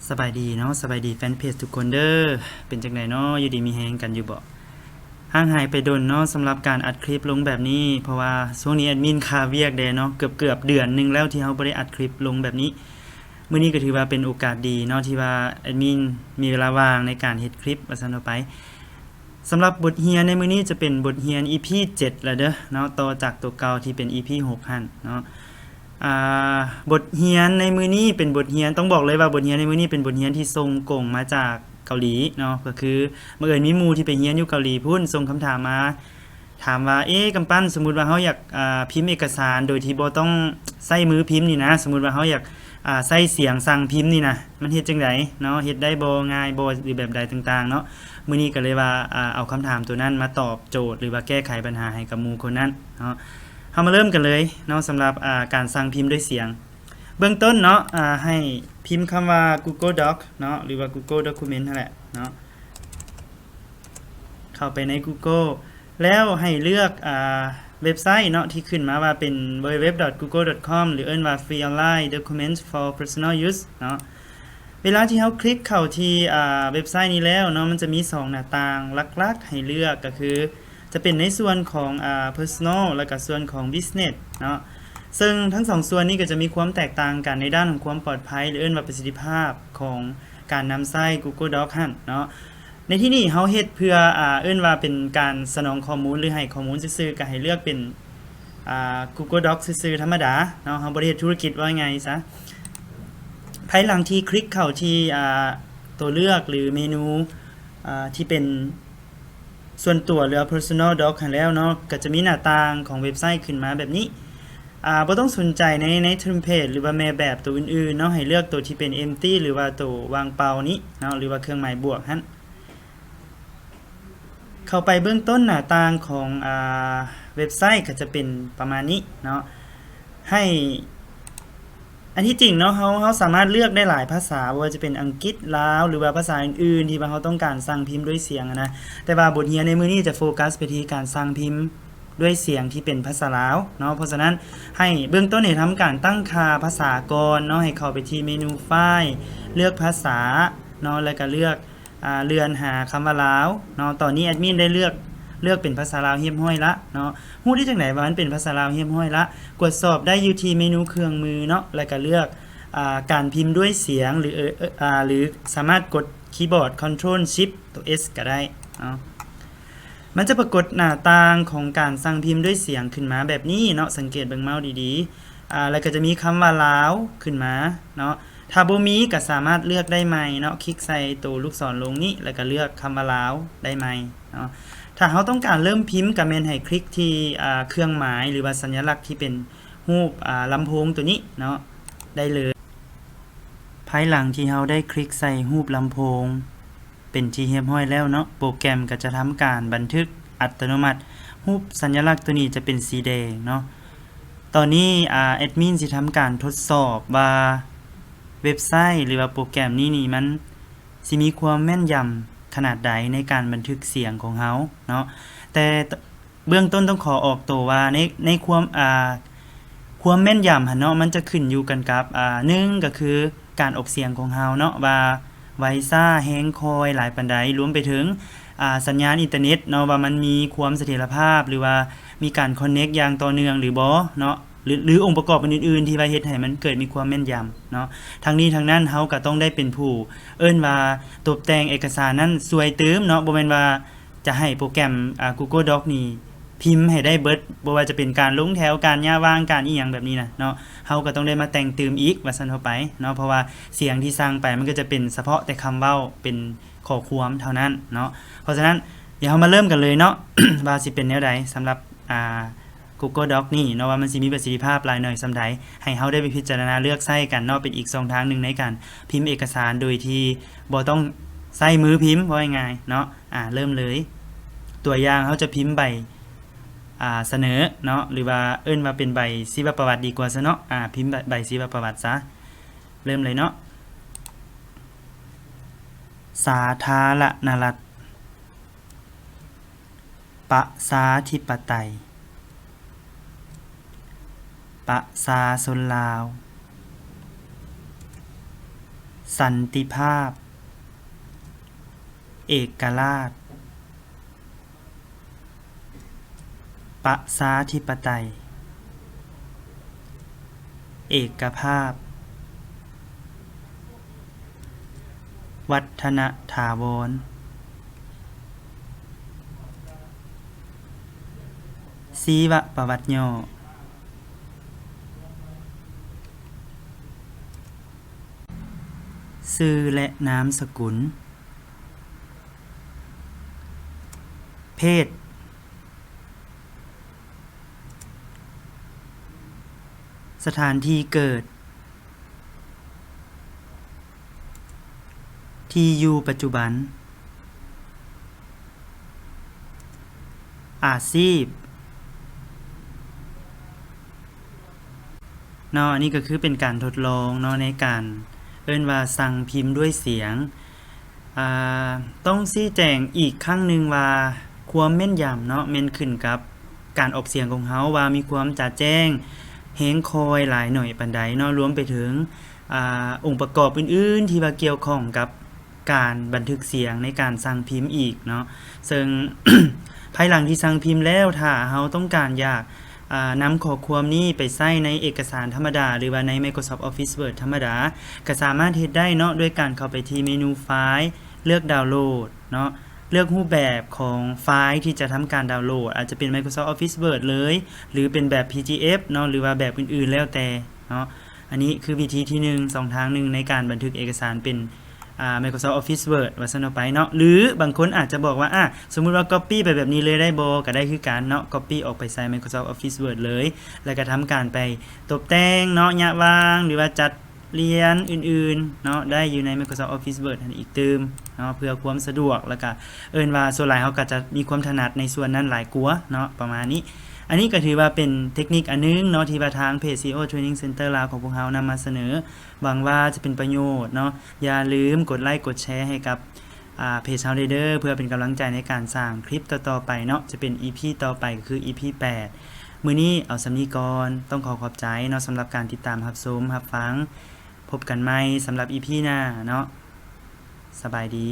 ສະບາຍດີເນາະ ສະບາຍດີແຟນເພຈທຸກຄົນເດີ້. ເປັນຈັ່ງໃດເນາະ ຢູ່ດີມີແຮງກັນຢູ່ບໍ່? ຫ່າງຫາຍໄປດົນເນາະ ສຳລັບການອັດຄລິບລົງແບບນີ້ ເພາະວ່າຊ່ວງນີ້ແອດມິນຄາວຽກແດ່ເນາະ ເກືອບໆເດືອນໜຶ່ງແລ້ວທີ່ເຮົາບໍ່ໄດ້ອັດຄລິບລົງແບບນີ້. ມື້ນີ້ກໍຖືວ່າເປັນໂອກາດດີເນາະ ທີ່ວ່າແອດມິນມີເວລາວ່າງໃນການເຮັດຄລິບວ່າຊັ້ນເຖາະໄປ. ສຳລັບບົດຮຽນໃນມື້ນີ້ຈະເປັນບົດຮຽນອີພີເຈັດແລ້ວເດີ້ເນາະ ຕໍ່ຈາກຕົວເກົ່າທີ່ເປັນອີພີຫົກຫັ້ນເນາະ. ອ່າ ບົດຮຽນໃນມື້ນີ້ເປັນບົດຮຽນ ຕ້ອງບອກເລີຍວ່າບົດຮຽນໃນມື້ນີ້ເປັນບົດຮຽນທີ່ສົ່ງກົງມາຈາກເກົາຫຼີເນາະ. ກໍຄືບັງເອີນມີໝູ່ທີ່ໄປຮຽນຢູ່ເກົາຫຼີພຸ້ນ ສົ່ງຄຳຖາມມາ ຖາມວ່າ ເອ ກຳປັ່ນ ສົມມຸດວ່າເຮົາຢາກ ອ່າ ພິມເອກະສານໂດຍທີ່ບໍ່ຕ້ອງໃຊ້ມືພິມນີ້ນະ ສົມມຸດວ່າເຮົາຢາກ ອ່າ ໃຊ້ສຽງສັ່ງພິມນີ້ນະ ມັນເຮັດຈັ່ງໃດເນາະ ເຮັດໄດ້ບໍ່ ງ່າຍບໍ່ ຫຼືແບບໃດຕ່າງໆເນາະ. ມື້ນີ້ກໍເລີຍວ່າ ອ່າ ເອົາຄຳຖາມໂຕນັ້ນມາຕອບໂຈດ ຫຼືວ່າແກ້ໄຂບັນຫາໃຫ້ກັບໝູ່ຄົນນັ້ນເນາະ. ເຮົາມາເລີ່ມກັນເລີຍເນາະ ສຳລັບ ອ່າ ການສັ່ງພິມດ້ວຍສຽງ. ເບື້ອງຕົ້ນເນາະ ອ່າ ໃຫ້ພິມຄຳວ່າ Google Doc ເນາະ ຫຼືວ່າ Google Document ຫັ້ນແຫຼະເນາະ. ເຂົ້າໄປໃນ Google ແລ້ວໃຫ້ເລືອກ ອ່າ ເວັບໄຊເນາະ ທີ່ຂຶ້ນມາວ່າເປັນ www.google.com ຫຼືເອີ້ນວ່າ Free Online Documents for Personal Use ເນາະ. ເວລາທີ່ເຮົາຄລິກເຂົ້າທີ່ ອ່າ ເວັບໄຊນີ້ແລ້ວເນາະ ມັນຈະມີສອງໜ້າຕ່າງຫຼັກໆໃຫ້ເລືອກ ກໍຄືຈະເປັນໃນສ່ວນຂອງ ອ່າ Personal ແລ້ວກໍສ່ວນຂອງ Business ເນາະ. ເຊິ່ງທັງສອງສ່ວນນີ້ກໍຈະມີຄວາມແຕກຕ່າງກັນໃນດ້ານຂອງຄວາມປອດໄພ ຫຼືເອີ້ນວ່າປະສິດທິພາບຂອງການນຳໃຊ້ Google Doc ຫັ້ນເນາະ. ໃນທີ່ນີ້ເຮົາເຮັດເພື່ອ ອ່າ ເອີ້ນວ່າເປັນການສະໜອງຂໍ້ມູນ ຫຼືໃຫ້ຂໍ້ມູນຊື່ໆ ກໍໃຫ້ເລືອກເປັນ ອ່າ Google Doc ຊື່ໆ ທຳມະດາເນາະ ເຮົາບໍ່ໄດ້ເຮັດທຸລະກິດ ເວົ້າງ່າຍໆຊະ. ພາຍຫຼັງທີ່ຄລິກເຂົ້າທີ່ ອ່າ ຕົວເລືອກ ຫຼືເມນູ ອ່າ ທີ່ເປັນສ່ວນຕົວ ຫຼືວ່າ Personal Doc ຫັ້ນແລ້ວເນາະ ກໍຈະມີໜ້າຕ່າງຂອງເວັບໄຊຂຶ້ນມາແບບນີ້. ອ່າ ບໍ່ຕ້ອງສົນໃຈໃນ ໃນ template ຫຼືວ່າແມ່ແບບຕົວອື່ນໆເນາະ ໃຫ້ເລືອກຕົວທີ່ເປັນ empty ຫຼືວ່າຕົວວ່າງເປົ່ານີ້ເນາະ ຫຼືວ່າເຄື່ອງໝາຍບວກຫັ້ນ. ເຂົ້າໄປເບື້ອງຕົ້ນໜ້າຕ່າງຂອງ ອ່າ ເວັບໄຊກໍຈະເປັນປະມານນີ້ເນາະ. ໃຫ້ ອັນທີ່ຈິງເນາະ ເຮົາ ເຮົາສາມາດເລືອກໄດ້ຫຼາຍພາສາ ບໍ່ວ່າຈະເປັນອັງກິດ, ລາວ ຫຼືວ່າພາສາອື່ນໆ ທີ່ວ່າເຮົາຕ້ອງການສັ່ງພິມດ້ວຍສຽງຫັ້ນນະ. ແຕ່ວ່າບົດຮຽນໃນມື້ນີ້ຈະໂຟກັສໄປທີ່ການສັ່ງພິມ ດ້ວຍສຽງທີ່ເປັນພາສາລາວເນາະ. ເພາະສະນັ້ນ ໃຫ້ເບື້ອງຕົ້ນໃຫ້ທຳການຕັ້ງຄ່າພາສາກ່ອນເນາະ, ໃຫ້ເຂົ້າໄປທີ່ເມນູຟາຍ, ເລືອກພາສາເນາະ, ແລ້ວກະເລືອກ ອ່າ ເລື່ອນຫາຄຳວ່າລາວເນາະ. ຕອນນີ້ແອດມິນໄດ້ເລືອກ ເລືອກເປັນພາສາລາວຮຽບຮ້ອຍລະເນາະ. ຮູ້ໄດ້ຈັ່ງໃດວ່າມັນເປັນພາສາລາວຮຽບຮ້ອຍລະ? ກວດສອບໄດ້ຢູ່ທີ່ເມນູເຄື່ອງມືເນາະ, ແລ້ວກະເລືອກ ອ່າ ການພິມດ້ວຍສຽງ ຫຼື ເອີ ອ່າ ຫຼືສາມາດກົດຄີບອດ Control Shift ຕົວ S ກະໄດ້ເນາະ. ມັນຈະປາກົດໜ້າຕ່າງຂອງການສັ່ງພິມດ້ວຍສຽງຂຶ້ນມາແບບນີ້ເນາະ, ສັງເກດເບິ່ງເມົາສ໌ດີໆ ອ່າ ແລ້ວກໍຈະມີຄຳວ່າລາວຂຶ້ນມາເນາະ. ຖ້າບໍ່ມີກໍສາມາດເລືອກໄດ້ໃໝ່ເນາະ, ຄລິກໃສ່ໂຕລູກສອນລົງນີ້ ແລ້ວກໍເລືອກຄຳວ່າລາວໄດ້ໃໝ່ເນາະ. ຖ້າເຮົາຕ້ອງການເລີ່ມພິມ ກໍແມ່ນໃຫ້ຄລິກທີ່ ອ່າ ເຄື່ອງໝາຍ ຫຼືວ່າສັນຍະລັກທີ່ເປັນຮູບ ອ່າ ລຳໂພງໂຕນີ້ເນາະ ໄດ້ເລີຍ. ພາຍຫຼັງທີ່ເຮົາໄດ້ຄລິກໃສ່ຮູບລຳໂພງ ເປັນທີ່ຮຽບຮ້ອຍແລ້ວເນາະ, ໂປຣແກຣມກໍຈະທຳການບັນທຶກອັດຕະໂນມັດ. ຮູບສັນຍະລັກໂຕນີ້ຈະເປັນສີແດງເນາະ. ຕອນນີ້ ອາ ແອດມິນຊິທຳການທົດສອບວ່າເວັບໄຊ ຫຼືວ່າໂປຣແກຣມນີ້ນີ້ ມັນຊິມີຄວາມແມ່ນຢຳຂະໜາດໃດໃນການບັນທຶກສຽງຂອງເຮົາເນາະ. ແຕ່ ເບື້ອງຕົ້ນຕ້ອງຂໍອອກໂຕວ່າໃນ ໃນຄວາມ ອ່າ ຄວາມແມ່ນຢຳຫັ້ນເນາະ ມັນຈະຂຶ້ນຢູ່ກັນກັບ ອ່າ ໜຶ່ງກໍຄືການອອກສຽງຂອງເຮົາເນາະ ວ່າໄວຊ້າແຮງຄ່ອຍຫຼາຍປານໃດ, ລວມໄປເຖິງ ອ່າ ສັນຍານອິນເຕີເນັດເນາະ ວ່າມັນມີຄວາມສະຖຽນລະພາບ ຫຼືວ່າມີການຄອນເນັກຢ່າງຕໍ່ເນື່ອງຫຼືບໍ່ເນາະ ຫຼື ຫຼືອົງປະກອບອື່ນໆທີ່ວ່າເຮັດໃຫ້ມັນເກີດມີຄວາມແມ່ນຢຳເນາະ. ທັງນີ້ທັງນັ້ນ ເຮົາກໍຕ້ອງໄດ້ເປັນຜູ້ ເອີ້ນວ່າຕົບແຕ່ງເອກະສານນັ້ນຊ່ວຍຕື່ມເນາະ, ບໍ່ແມ່ນວ່າ ຈະໃຫ້ໂປຣແກຣມ ອ່າ Google Doc ນີ້ພິມໃຫ້ໄດ້ເບິດ, ບໍ່ວ່າຈະເປັນການລົງແຖວ, ການຍະວາງ, ການອີ່ຫຍັງແບບນີ້ນະເນາະ, ເຮົາກໍຕ້ອງໄດ້ມາແຕ່ງຕື່ມອີກວ່າຊັ້ນເຖາະໄປເນາະ, ເພາະວ່າສຽງທີ່ສັ່ງໄປມັນກໍຈະເປັນສະເພາະແຕ່ຄຳເວົ້າ, ເປັນຂໍ້ຄວາມເທົ່ານັ້ນເນາະ. ເພາະສະນັ້ນ ດຽວເຮົາມາເລີ່ມກັນເລີຍເນາະ ວ່າຊິເປັນແນວໃດສຳລັບ ອ່າ Google Doc ນີ້ເນາະ ວ່າມັນຊິມີປະສິດທິພາບຫຼາຍໜ້ອຍສ່ຳໃດ, ໃຫ້ເຮົາໄດ້ໄປພິຈາລະນາເລືອກໃຊ້ກັນເນາະ, ເປັນອີກຊ່ອງທາງໜຶ່ງໃນການພິມເອກະສານໂດຍທີ່ບໍ່ຕ້ອງໃຊ້ມືພິມ ເວົ້າງ່າຍໆເນາະ. ອາ ເລີ່ມເລີຍ. ຕົວຢ່າງເຮົາຈະພິມໃບ ອາ ສະເໜີເນາະ ຫຼືວ່າເອີ້ນວ່າເປັນໃບຊີວະປະຫວັດດີກວ່າຊະເນາະ, ອາ ພິມໃບ ໃບຊີວະປະຫວັດຊະ. ເລີ່ມເລີຍເນາະ. ສາທາລະນະລັດ ປະຊາທິປະໄຕ ປະຊາຊົນລາວ ສ ສັນຕິພາບ, ເອກະລາດ, ປະຊາທິປະໄຕ, ເອກະພາບ, ວັດທະນະຖາວອນ. ຊີວະປະຫວັດຫຍໍ້. ຊື່ ແລະ ນາມສະກຸນ, ເພດ, ສະຖານທີ່ເກີດ, ທີ່ຢູ່ປັດຈຸບັນ, ອາຊີບ ເນາະ. ອັນນີ້ກໍຄືເປັນການທົດລອງເນາະ ໃນການເອີ້ນວ່າສັ່ງພິມດ້ວຍສຽງ. ອາ ຕ້ອງຊີ້ແຈງອີກຄັ້ງໜຶ່ງວ່າ ຄວາມແມ່ນຢຳເນາະ ແມ່ນຂຶ້ນກັບການອອກສຽງຂອງເຮົາ ວ່າມີຄວາມຈະແຈ້ງ, ແຮງຄ່ອຍ, ຫຼາຍໜ້ອຍປານໃດເນາະ, ລວມໄປເຖິງ ອາ ອົງປະກອບອື່ນໆ ທີ່ວ່າກ່ຽວຂ້ອງກັບ ການບັນທຶກສຽງໃນການສັ່ງພິມອີກເນາະ. ເຊິ່ງ ພາຍຫຼັງທີ່ສັ່ງພິມແລ້ວ ຖ້າເຮົາຕ້ອງການຢາກ ອາ ນຳຂໍ້ຄວາມນີ້ໄປໃຊ້ໃນເອກະສານທຳມະດາ ຫຼືວ່າໃນ Microsoft Office Word ທຳມະດາ ກໍສາມາດເຮັດໄດ້ເນາະ ດ້ວຍການເຂົ້າໄປທີ່ເມນູ File ເລືອກ Download ເນາະ, ເລືອກຮູບແບບຂອງໄຟລ໌ທີ່ຈະທຳການດາວໂຫຼດ ອາດຈະເປັນ Microsoft Office Word ເລີຍ ຫຼືເປັນແບບ PDF ເນາະ ຫຼືວ່າແບບອື່ນໆ ແລ້ວແຕ່ເນາະ. ອັນນີ້ຄືວິທີທີໜຶ່ງ ຊ່ອງທາງໜຶ່ງໃນການບັນທຶກເອກະສານເປັນ ອາ Microsoft Office Word ວ່າຊັ້ນເອົາໄປເນາະ. ຫຼືບາງຄົນອາດຈະບອກວ່າ ອາ ສົມມຸດວ່າ Copy ໄປແບບນີ້ເລີຍໄດ້ບໍ່? ກໍໄດ້ຄືກັນເນາະ, Copy ອອກໄປໃສ່ Microsoft Office Word ເລີຍ ແລ້ວກໍທຳການໄປຕົບແຕ່ງເນາະ, ຍະວາງ ຫຼືວ່າຈັດລຽນອື່ນໆເນາະ ໄດ້ຢູ່ໃນ Microsoft Office Word ຫັ້ນອີກຕື່ມເນາະ ເພື່ອຄວາມສະດວກ ແລ້ວກໍເອີ້ນວ່າສ່ວນຫຼາຍເຮົາກໍຈະມີຄວາມຖະໜັດໃນສ່ວນນັ້ນຫຼາຍກວ່າເນາະ ປະມານນີ້. ອັນນີ້ກໍຖືວ່າເປັນເທັກນິກອັນໜຶ່ງເນາະ ທີ່ວ່າທາງເພຈ ຊີອີໂອ Training Center ລາວຂອງພວກເຮົານຳມາສະເໜີ. ຫວັງວ່າຈະເປັນປະໂຫຍດເນາະ. ຢ່າລືມກົດໄລກົດແຊໃຫ້ກັບ ອາ ເພຈເຮົາເດີ ເພື່ອເປັນກຳລັງໃຈໃນການສ້າງຄລິບຕໍ່ໆໄປເນາະ, ຈະເປັນ ອີພີ ຕໍ່ໄປ ກໍຄື ອີພີ ແປດ. ມື້ນີ້ເອົາສ່ຳນີ້ກ່ອນ, ຕ້ອງຂໍຂອບໃຈເນາະ ສຳລັບການຕິດຕາມຮັບຊົມຮັບຟັງ. ພົບກັນໃໝ່ສຳລັບ ອີພີ ໜ້າເນາະ. ສະບາຍດີ.